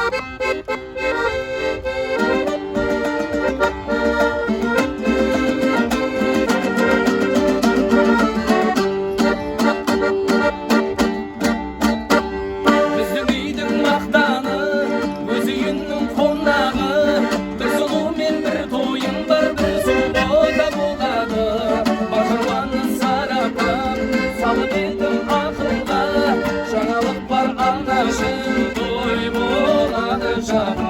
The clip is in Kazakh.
Біздің үйдің мақтаны, өз үйінің қонағы, бір сұлумен бір тойың бар, бір суббота болады. Бар шаруаны сараптап, салып едім ақылға, жаңалық бар, анашым, той болады жақында.